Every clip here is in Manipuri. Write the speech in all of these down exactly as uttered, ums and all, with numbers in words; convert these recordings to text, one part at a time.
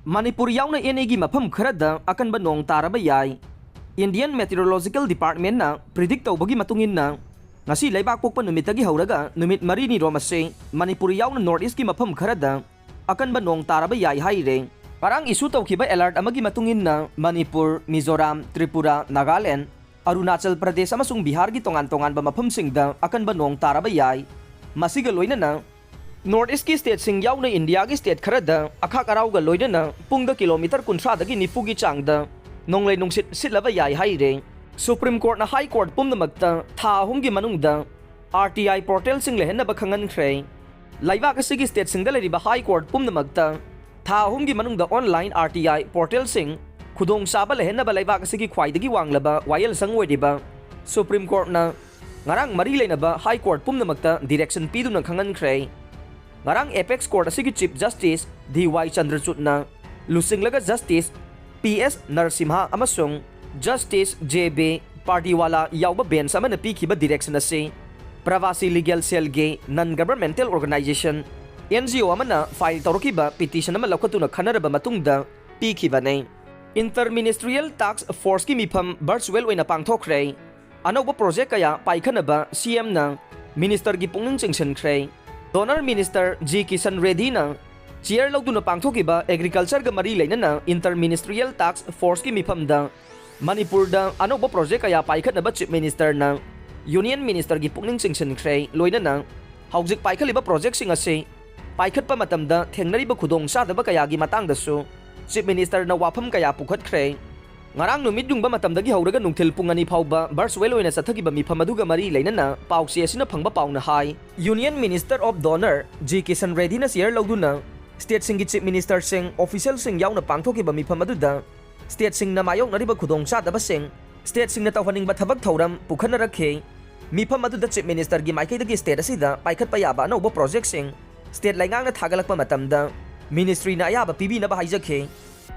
ꯃꯅꯤꯄꯨꯔ ꯌꯥꯎꯅ ꯑꯦꯟ ꯑꯦꯒꯤ ꯃꯐꯝ ꯈꯔꯗ ꯑꯀꯟꯕ ꯅꯣꯡ ꯇꯥꯔꯕ ꯌꯥꯏ꯫ Indian Meteorological Departmentꯅ predict ꯇꯧꯕꯒꯤ ꯃꯇꯨꯡ ꯏꯟꯅ, ꯉꯁꯤ ꯂꯩꯕꯥꯛ ꯄꯣꯛꯄ ꯅꯨꯃꯤꯠꯇꯒꯤ ꯍꯧꯔꯒ ꯅꯨꯃꯤꯠ ꯃꯔꯤꯅꯤꯔꯣꯝ ꯑꯁꯤ ꯃꯅꯤꯄꯨꯔ ꯌꯥꯎꯅ North Eastꯀꯤ ꯃꯐꯝ ꯈꯔꯗ ꯑꯀꯟꯕ ꯅꯣꯡ ꯇꯥꯔꯕ ꯌꯥꯏ ꯍꯥꯏꯔꯦ꯫ ꯉꯔꯥꯡ issue ꯇꯧꯈꯤꯕ alert ꯑꯃꯒꯤ ꯃꯇꯨꯡ ꯏꯟꯅ, ꯃꯅꯤꯄꯨꯔ, ꯃꯤꯖꯣꯔꯥꯝ, ꯇ꯭ꯔꯤꯄꯨꯔꯥ, ꯅꯥꯒꯥꯂꯦꯟ, ꯑꯔꯨꯅꯥꯆꯜ ꯄ꯭ꯔꯗꯦꯁ ꯑꯃꯁꯨꯡ ꯕꯤꯍꯥꯔꯒꯤ ꯇꯣꯉꯥꯟ ꯇꯣꯉꯥꯟꯕ ꯃꯐꯝꯁꯤꯡꯗ ꯑꯀꯟꯕ ꯅꯣꯡ ꯇꯥꯔꯕ ꯌꯥꯏ꯫ ꯃꯁꯤꯒ ꯂꯣꯏꯅꯅ North Eastꯀꯤ stateꯁꯤꯡ ꯌꯥꯎꯅ ꯏꯟꯗꯤꯌꯥꯒꯤ state ꯈꯔꯗ ꯑꯈꯥꯛ ꯑꯔꯥꯎꯒ ꯂꯣꯏꯅꯅ ꯄꯨꯡꯗ ꯀꯤꯂꯣꯃꯤꯇꯔ ꯀꯨꯟꯊ꯭ꯔꯥꯗꯒꯤ ꯅꯤꯐꯨꯒꯤ ꯆꯥꯡꯗ ꯅꯣꯡꯂꯩ ꯅꯨꯡꯁꯤꯠ ꯁꯤꯠꯂꯕ ꯌꯥꯏ ꯍꯥꯏꯔꯦ꯫ Supreme Courtꯅ High Court ꯄꯨꯝꯅꯃꯛꯇ ꯊꯥ ꯑꯍꯨꯝꯒꯤ ꯃꯅꯨꯡꯗ R T I portalꯁꯤꯡ ꯂꯩꯍꯟꯅꯕ ꯈꯪꯍꯟꯈ꯭ꯔꯦ꯫ ꯂꯩꯕꯥꯛ ꯑꯁꯤꯒꯤ stateꯁꯤꯡꯗ ꯂꯩꯔꯤꯕ High Court ꯄꯨꯝꯅꯃꯛꯇ ꯊꯥ ꯑꯍꯨꯝꯒꯤ ꯃꯅꯨꯡꯗ online R T I portalꯁꯤꯡ ꯈꯨꯗꯣꯡꯆꯥꯕ ꯂꯩꯍꯟꯅꯕ ꯂꯩꯕꯥꯛ ꯑꯁꯤꯒꯤ ꯈ꯭ꯋꯥꯏꯗꯒꯤ ꯋꯥꯡꯂꯕ ꯋꯥꯌꯦꯜꯁꯪ ꯑꯣꯏꯔꯤꯕ Supreme Courtꯅ ꯉꯔꯥꯡ ꯃꯔꯤ ꯂꯩꯅꯕ High Court ꯄꯨꯝꯅꯃꯛꯇ direction ꯄꯤꯗꯨꯅ ꯈꯪꯍꯟꯈ꯭ꯔꯦ꯫ ꯉꯔꯥꯡ Apex Court ꯑꯁꯤꯒꯤ Chief Justice D Y ꯆꯟꯗ꯭ꯔꯆꯨꯗꯅ ꯂꯨꯆꯤꯡꯂꯒ Justice P S Narasimha ꯑꯃꯁꯨꯡ Justice J B ꯄꯥꯔꯗꯤꯋꯥꯂꯥ ꯌꯥꯎꯕ bench ꯑꯃꯅ ꯄꯤꯈꯤꯕ direction ꯑꯁꯤ Pravasi Legal Cellꯒꯤ non governmental organization, N G O, ꯑꯃꯅ file ꯇꯧꯔꯛꯈꯤꯕ petition ꯑꯃ ꯂꯧꯈꯠꯇꯨꯅ ꯈꯟꯅꯔꯕ ꯃꯇꯨꯡꯗ ꯄꯤꯈꯤꯕꯅꯤ꯫ Inter Ministerial Task Forceꯀꯤ ꯃꯤꯐꯝ virtual ꯑꯣꯏꯅ ꯄꯥꯡꯊꯣꯛꯈ꯭ꯔꯦ꯫ ꯑꯅꯧꯕ project ꯀꯌꯥ ꯄꯥꯏꯈꯠꯅꯕ C Mꯅ ministerꯒꯤ ꯄꯨꯛꯅꯤꯡ ꯆꯤꯡꯁꯤꯟꯈ꯭ꯔꯦ꯫ DoNER minister G Kishan Reddyꯅ chair ꯂꯧꯗꯨꯅ ꯄꯥꯡꯊꯣꯛꯈꯤꯕ agricultureꯒ ꯃꯔꯤ ꯂꯩꯅꯅ Inter Ministerial Task Forceꯀꯤ ꯃꯤꯐꯝꯗ ꯃꯅꯤꯄꯨꯔꯗ ꯑꯅꯧꯕ project ꯀꯌꯥ ꯄꯥꯏꯈꯠꯅꯕ Chief Ministerꯅ Union ministerꯒꯤ ꯄꯨꯛꯅꯤꯡ ꯆꯤꯡꯁꯤꯟꯈ꯭ꯔꯦ꯫ ꯂꯣꯏꯅꯅ ꯍꯧꯖꯤꯛ ꯄꯥꯏꯈꯠꯂꯤꯕ projectꯁꯤꯡ ꯑꯁꯤ ꯄꯥꯏꯈꯠꯄ ꯃꯇꯝꯗ ꯊꯦꯡꯅꯔꯤꯕ ꯈꯨꯗꯣꯡꯆꯥꯗꯕ ꯀꯌꯥꯒꯤ ꯃꯇꯥꯡꯗꯁꯨ Chief Ministerꯅ ꯋꯥꯐꯝ ꯀꯌꯥ ꯄꯨꯈꯠꯈ꯭ꯔꯦ꯫ ꯉꯔꯥꯡ ꯅꯨꯃꯤꯠ ꯌꯨꯡꯕ ꯃꯇꯝꯗꯒꯤ ꯍꯧꯔꯒ ꯅꯨꯡꯊꯤꯜ ꯄꯨꯡ ꯑꯅꯤ ꯐꯥꯎꯕ virtual ꯑꯣꯏꯅ ꯆꯠꯊꯈꯤꯕ ꯃꯤꯐꯝ ꯑꯗꯨꯒ ꯃꯔꯤ ꯂꯩꯅꯅ ꯄꯥꯎꯆꯦ ꯑꯁꯤꯅ ꯐꯪꯕ ꯄꯥꯎꯅ ꯍꯥꯏ, Union Minister of DoNER G Kishan Reddyꯅ chair ꯂꯧꯗꯨꯅ stateꯁꯤꯡꯒꯤ Chief Ministerꯁꯤꯡ, officialꯁꯤꯡ ꯌꯥꯎꯅ ꯄꯥꯡꯊꯣꯛꯈꯤꯕ ꯃꯤꯐꯝ ꯑꯗꯨꯗ stateꯁꯤꯡꯅ ꯃꯥꯌꯣꯛꯅꯔꯤꯕ ꯈꯨꯗꯣꯡꯆꯥꯗꯕꯁꯤꯡ, stateꯁꯤꯡꯅ ꯇꯧꯍꯟꯅꯤꯡꯕ ꯊꯕꯛ ꯊꯧꯔꯝ ꯄꯨꯈꯠꯅꯔꯛꯈꯤ꯫ ꯃꯤꯐꯝ ꯑꯗꯨꯗ Chief Ministerꯒꯤ ꯃꯥꯏꯀꯩꯗꯒꯤ state ꯑꯁꯤꯗ ꯄꯥꯏꯈꯠꯄ ꯌꯥꯕ ꯑꯅꯧꯕ projectꯁꯤꯡ state ꯂꯩꯉꯥꯛꯅ ꯊꯥꯒꯠꯂꯛꯄ ꯃꯇꯝꯗ ministryꯅ ꯑꯌꯥꯕ ꯄꯤꯕꯤꯅꯕ ꯍꯥꯏꯖꯈꯤ꯫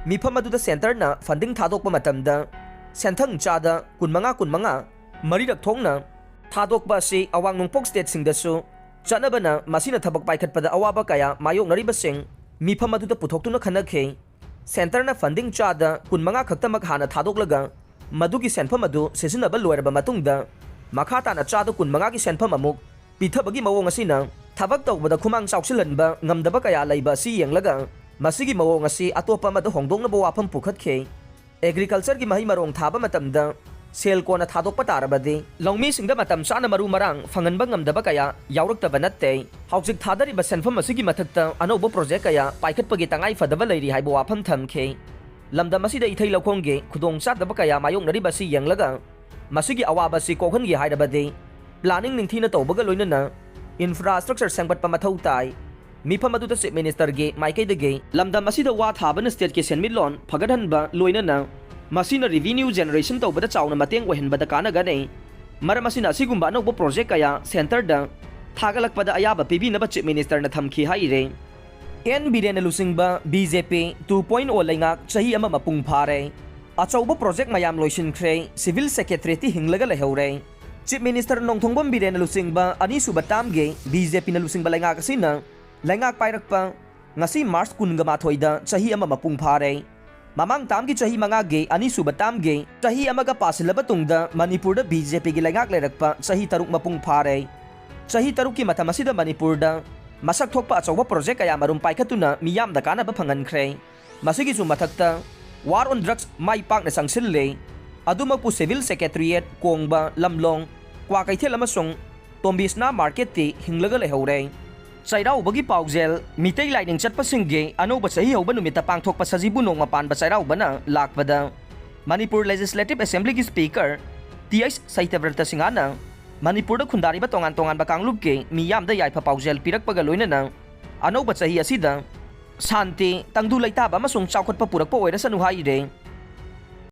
ꯃꯤꯐꯝ ꯑꯗꯨꯗ centreꯅ funding ꯊꯥꯗꯣꯛꯄ ꯃꯇꯝꯗ ꯁꯦꯟꯊꯪ ꯆꯥꯗ ꯀꯨꯟꯃꯉꯥ ꯀꯨꯟꯃꯉꯥ ꯃꯔꯤꯔꯛ ꯊꯣꯛꯅ ꯊꯥꯗꯣꯛꯄ ꯑꯁꯤ ꯑꯋꯥꯡ ꯅꯣꯡꯄꯣꯛ stateꯁꯤꯡꯗꯁꯨ ꯆꯠꯅꯕꯅ ꯃꯁꯤꯅ ꯊꯕꯛ ꯄꯥꯏꯈꯠꯄꯗ ꯑꯋꯥꯕ ꯀꯌꯥ ꯃꯥꯌꯣꯛꯅꯔꯤꯕꯁꯤꯡ ꯃꯤꯐꯝ ꯑꯗꯨꯗ ꯄꯨꯊꯣꯛꯇꯨꯅ ꯈꯟꯅꯈꯤ꯫ ꯁꯦꯟꯇꯔꯅ ꯐꯟꯗꯤꯡ ꯆꯥꯗ ꯀꯨꯟꯃꯉꯥ ꯈꯛꯇꯃꯛ ꯍꯥꯟꯅ ꯊꯥꯗꯣꯛꯂꯒ, ꯃꯗꯨꯒꯤ ꯁꯦꯟꯐꯝ ꯑꯗꯨ ꯁꯤꯖꯤꯟꯅꯕ ꯂꯣꯏꯔꯕ ꯃꯇꯨꯡꯗ, ꯃꯈꯥ ꯇꯥꯅ ꯆꯥꯗ ꯀꯨꯟꯃꯉꯥꯒꯤ ꯁꯦꯟꯐꯝ ꯑꯃꯨꯛ ꯄꯤꯊꯕꯒꯤ ꯃꯑꯣꯡ ꯑꯁꯤꯅ ꯊꯕꯛ ꯇꯧꯕꯗ ꯈꯨꯃꯥꯡ ꯆꯥꯎꯁꯤꯜꯍꯟꯕ ꯉꯝꯗꯕ ꯀꯌꯥ ꯂꯩꯕ ꯑꯁꯤ ꯌꯦꯡꯂꯒ, ꯃꯁꯤꯒꯤ ꯃꯑꯣꯡ ꯑꯁꯤ ꯑꯇꯣꯞꯄ ꯑꯃꯗ ꯍꯣꯡꯗꯣꯛꯅꯕ ꯋꯥꯐꯝ ꯄꯨꯈꯠꯈꯤ꯫ ꯑꯦꯒ꯭ꯔꯤꯀꯜꯆꯔꯒꯤ ꯃꯍꯩ ꯃꯔꯣꯡ ꯊꯥꯕ ꯃꯇꯝꯗ ꯁꯦꯜ ꯀꯣꯟꯅ ꯊꯥꯗꯣꯛꯄ ꯇꯥꯔꯕꯗꯤ, ꯂꯧꯃꯤꯁꯤꯡꯗ ꯃꯇꯝ ꯆꯥꯅ ꯃꯔꯨ ꯃꯔꯥꯡ ꯐꯪꯍꯟꯕ ꯉꯝꯗꯕ ꯀꯌꯥ ꯌꯥꯎꯔꯛꯇꯕ ꯅꯠꯇꯦ꯫ ꯍꯧꯖꯤꯛ ꯊꯥꯗꯔꯤꯕ ꯁꯦꯟꯐꯝ ꯑꯁꯤꯒꯤ ꯃꯊꯛꯇ ꯑꯅꯧꯕ ꯄ꯭ꯔꯣꯖꯦꯛ ꯀꯌꯥ ꯄꯥꯏꯈꯠꯄꯒꯤ ꯇꯉꯥꯏ ꯐꯗꯕ ꯂꯩꯔꯤ ꯍꯥꯏꯕ ꯋꯥꯐꯝ ꯊꯝꯈꯤ꯫ ꯂꯝꯗꯝ ꯑꯁꯤꯗ ꯏꯊꯩ ꯂꯧꯈꯣꯡꯒꯤ ꯈꯨꯗꯣꯡꯆꯥꯗꯕ ꯀꯌꯥ ꯃꯥꯌꯣꯛꯅꯔꯤꯕ ꯑꯁꯤ ꯌꯦꯡꯂꯒ, ꯃꯁꯤꯒꯤ ꯑꯋꯥꯕ ꯑꯁꯤ ꯀꯣꯛꯍꯟꯒꯦ ꯍꯥꯏꯔꯕꯗꯤ, ꯄ꯭ꯂꯥꯅꯤꯡ ꯅꯤꯡꯊꯤꯅ ꯇꯧꯕꯒ ꯂꯣꯏꯅꯅ ꯏꯟꯐ꯭ꯔꯥꯁ꯭ꯇ꯭ꯔꯛꯆꯔ ꯁꯦꯝꯒꯠꯄ ꯃꯊꯧ ꯇꯥꯏ꯫ ꯃꯤꯐꯝ ꯑꯗꯨꯗ ꯆꯤꯐ ꯃꯤꯅꯤꯁꯇꯔꯒꯤ ꯃꯥꯏꯀꯩꯗꯒꯤ ꯂꯝꯗꯝ ꯑꯁꯤꯗ ꯋꯥ ꯊꯥꯕꯅ ꯁ꯭ꯇꯦꯠꯀꯤ ꯁꯦꯟꯃꯤꯠꯂꯣꯟ ꯐꯒꯠꯍꯟꯕ ꯂꯣꯏꯅꯅ ꯃꯁꯤꯅ ꯔꯤꯚꯤꯅ꯭ꯌꯨ ꯖꯦꯅꯦꯔꯦꯁꯟ ꯇꯧꯕꯗ ꯆꯥꯎꯅ ꯃꯇꯦꯡ ꯑꯣꯏꯍꯟꯕꯗ ꯀꯥꯟꯅꯒꯅꯤ꯫ ꯃꯔꯝ ꯑꯁꯤꯅ ꯑꯁꯤꯒꯨꯝꯕ ꯑꯅꯧꯕ ꯄ꯭ꯔꯣꯖꯦꯛ ꯀꯌꯥ ꯁꯦꯟꯇꯔꯗ ꯊꯥꯒꯠꯂꯛꯄꯗ ꯑꯌꯥꯕ ꯄꯤꯕꯤꯅꯕ ꯆꯤꯐ ꯃꯤꯅꯤꯁꯇꯔꯅ ꯊꯝꯈꯤ ꯍꯥꯏꯔꯦ꯫ ꯑꯦꯟ ꯕꯤꯔꯦꯟꯅ ꯂꯨꯆꯤꯡꯕ B J P two point ꯑꯣ ꯂꯩꯉꯥꯛ ꯆꯍꯤ ꯑꯃ ꯃꯄꯨꯡ ꯐꯥꯔꯦ꯫ ꯑꯆꯧꯕ ꯄ꯭ꯔꯣꯖꯦꯛ ꯃꯌꯥꯝ ꯂꯣꯏꯁꯤꯟꯈ꯭ꯔꯦ, ꯁꯤꯚꯤꯜ ꯁꯦꯀ꯭ꯔꯦꯇꯔꯤꯌꯦꯠꯇꯤ ꯍꯤꯡꯂꯒ ꯂꯩꯍꯧꯔꯦ꯫ ꯆꯤꯐ ꯃꯤꯅꯤꯁꯇꯔ ꯅꯣꯡꯊꯣꯡꯕꯝ ꯕꯤꯔꯦꯟꯅ ꯂꯨꯆꯤꯡꯕ ꯑꯅꯤꯁꯨꯕ ꯇꯥꯝꯒꯤ ꯕꯤ ꯖꯦ ꯄꯤꯅ ꯂꯨꯆꯤꯡꯕ ꯂꯩꯉꯥꯛ ꯑꯁꯤꯅ ꯂꯩꯉꯥꯛ ꯄꯥꯏꯔꯛꯄ ꯉꯁꯤ ꯃꯥꯔꯆ ꯀꯨꯟꯒ ꯃꯥꯊꯣꯏꯗ ꯆꯍꯤ ꯑꯃ ꯃꯄꯨꯡ ꯐꯥꯔꯦ꯫ ꯃꯃꯥꯡ ꯇꯥꯝꯒꯤ ꯆꯍꯤ ꯃꯉꯥꯒꯤ ꯑꯅꯤꯁꯨꯕ ꯇꯥꯝꯒꯤ ꯆꯍꯤ ꯑꯃꯒ ꯄꯥꯁꯤꯜꯂꯕ ꯇꯨꯡꯗ ꯃꯅꯤꯄꯨꯔꯗ ꯕꯤ ꯖꯦ ꯄꯤꯒꯤ ꯂꯩꯉꯥꯛ ꯂꯩꯔꯛꯄ ꯆꯍꯤ ꯇꯔꯨꯛ ꯃꯄꯨꯡ ꯐꯥꯔꯦ꯫ ꯆꯍꯤ ꯇꯔꯨꯛꯀꯤ ꯃꯇꯝ ꯑꯁꯤꯗ ꯃꯅꯤꯄꯨꯔꯗ ꯃꯁꯛ ꯊꯣꯛꯄ ꯑꯆꯧꯕ ꯄ꯭ꯔꯣꯖꯦꯛ ꯀꯌꯥꯃꯔꯨꯝ ꯄꯥꯏꯈꯠꯇꯨꯅ ꯃꯤꯌꯥꯝꯗ ꯀꯥꯟꯅꯕ ꯐꯪꯍꯟꯈ꯭ꯔꯦ꯫ ꯃꯁꯤꯒꯤꯁꯨ ꯃꯊꯛꯇ War on Drugs ꯃꯥꯏ ꯄꯥꯛꯅ ꯆꯪꯁꯤꯜꯂꯦ꯫ ꯑꯗꯨꯃꯛꯄꯨ ꯁꯤꯚꯤꯜ ꯁꯦꯀ꯭ꯔꯦꯇꯔꯤꯌꯦꯠ, ꯀꯣꯡꯕ, ꯂꯝꯂꯣꯡ, ꯀ꯭ꯋꯥꯀꯩꯊꯦꯜ ꯑꯃꯁꯨꯡ ꯇꯣꯝꯕꯤꯁꯅꯥ ꯃꯥꯔꯀꯦꯠꯇꯤ ꯍꯤꯡꯂꯒ ꯂꯩꯍꯧꯔꯦ꯫ ꯆꯩꯔꯥꯎꯕꯒꯤ ꯄꯥꯎꯖꯦꯜ: ꯃꯤꯇꯩ ꯂꯥꯏꯅꯤꯡ ꯆꯠꯄꯁꯤꯡꯒꯤ ꯑꯅꯧꯕ ꯆꯍꯤ ꯍꯧꯕ ꯅꯨꯃꯤꯠꯇ ꯄꯥꯡꯊꯣꯛꯄ ꯁꯖꯤꯕꯨ ꯅꯣꯡꯃ ꯄꯥꯟꯕ ꯆꯩꯔꯥꯎꯕꯅ ꯂꯥꯛꯄꯗ ꯃꯅꯤꯄꯨꯔ ꯂꯦꯖꯤꯁꯂꯦꯇꯤꯚ ꯑꯦꯁꯦꯝꯕ꯭ꯂꯤꯒꯤ ꯁ꯭ꯄꯤꯀꯔ ꯇꯤ ꯑꯩꯆ ꯁꯇ꯭ꯌꯕ꯭ꯔꯇ ꯁꯤꯡꯍꯅ ꯃꯅꯤꯄꯨꯔꯗ ꯈꯨꯟꯗꯥꯔꯤꯕ ꯇꯣꯉꯥꯟ ꯇꯣꯉꯥꯟꯕ ꯀꯥꯡꯂꯨꯞꯀꯤ ꯃꯤꯌꯥꯝꯗ ꯌꯥꯏꯐ ꯄꯥꯎꯖꯦꯜ ꯄꯤꯔꯛꯄꯒ ꯂꯣꯏꯅꯅ ꯑꯅꯧꯕ ꯆꯍꯤ ꯑꯁꯤꯗ ꯁꯥꯟꯇꯤ, ꯇꯪꯗꯨ ꯂꯩꯇꯥꯕ ꯑꯃꯁꯨꯡ ꯆꯥꯎꯈꯠꯄ ꯄꯨꯔꯛꯄ ꯑꯣꯏꯔꯁꯅꯨ ꯍꯥꯏꯔꯦ꯫